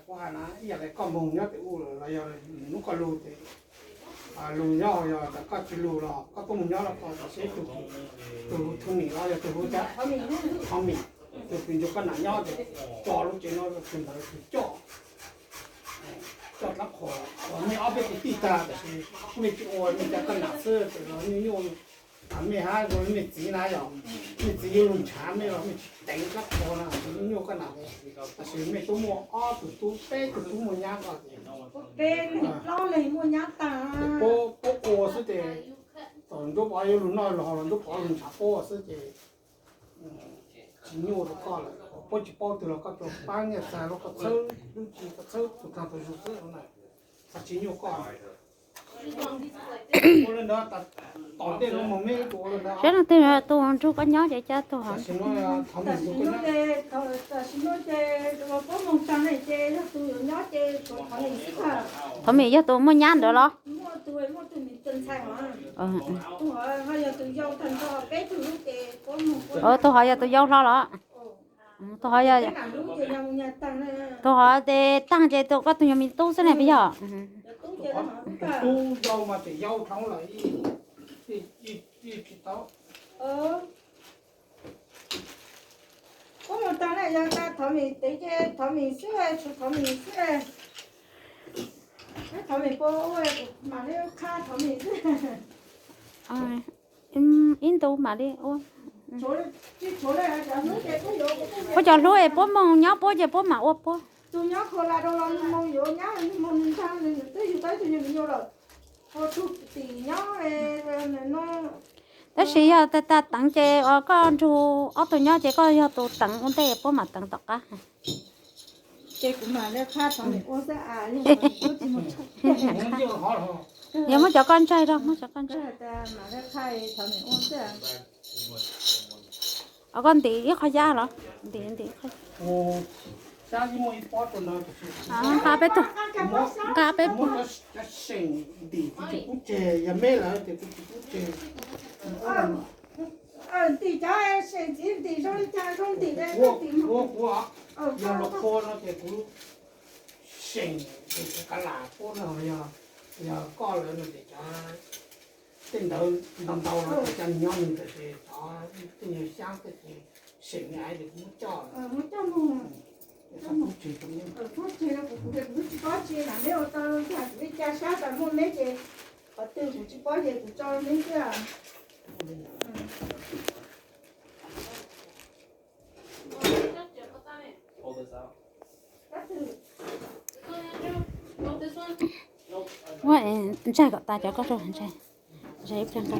Kuv hais na, ib yam li koj moog nyob tim ub los yog hnub koj lug ces lug nyob, yog tas koj tsis lug los koj tuaj moog nyob rau ko tam sim tus, tus hu Thoob Mim los yog tus hu Thoob Mim, tus kws nrug koj nam nyob ces tso lub tsev no rau tus ntawd tus coj, coj dlaab qhuas. Mej ob peb kwv tij tag tam sis mej tsis ua, mej cov koj nam xwb ces los nyuaj nyuaj. Mej hab mej txiv na yog, mej txiv yuav lug nrhav mej los mej tsis teev dlaab qhuas na, nyuaj nyuaj koj nam. Tam sis mej tub muaj ob tug tub peb tug tub muaj nyab ko ces, peb leeg plaub leeg muaj nyab tag, puab ua xwb ces thaum Ntsuab Pov yuav lug noj lug haus los Ntsuab Pov lug nrhav puab xwb ces tsis nyuaj rau koj lawm. Puab tsis paub twg los koj tsuas paab nyiaj txag los koj txhawb lub tsi koj txhawb tug tag tug zug xwb na, tsis nyuaj koj. Ua le ntawd, tom ntej no mej ua le ntawd. Saib no twg tus nrug koj nyob ces cab tug hov. Tam sim no ces puab moog taag ne ces yog tus yuav nyob ces tshuav Thov Mim xwb. Thov Mim yog tus muaj nyab ntawd los? Tus hov yog tus yau hlo los? Tus hov, tus hov ces taag ces tus koj tug nyuag me tub xwb ne puas yog? Puab moog taag na yog tas Thov Mim teev ces Thov Mim xwb, tshuav Thov Mim xwb. Thov Mim puab ua kuv mam li qha Thov Mim xwb. Ib ntu mam li ua. Puab cov hlub es puab moog nyob puab ces puab mam ua puab. Tus nyob Kuala rau los moog yuav nyab moog nrag twb yug tau ib tug nyuag me nyuam lawm, ua tug tim nyob no. Tab sis yog tas teev ces koj nrug ob tug nyob ces koj yog tus teev ua ntej puab mam teev tom qab. Ces kuv mam li qha Thov Mim ua xwb as. Yog muab cov koj ntsaig rau, muab cov koj ntsaig. Koj ntim ib qho yab los? Ntim, ntim ib qho. Nqa peb tug, nqa peb tug. Ntim cov seem ntxiv ntim zoo li cas zoo ntim, yog lug qhua no ces kuv seem, kuv kav lam puab no, yog koj lawm no ces cov tej ntawd ntau ntau los cov nyob ntawd ces cov tej nyuag xyab tej ces seem li ais ces kuv muab coj, muab coj moog. Kuv tsis paub tsi, kuv tsis paub tsi, lam meb ua tau yog kuv li ca sab tas muaj meb ces qhov twg kuv tsis paub ces kuv tso meb xwb. Ua ntsaig kom tas cov koj rau ntsaig, ntsaig ib pliag nqa.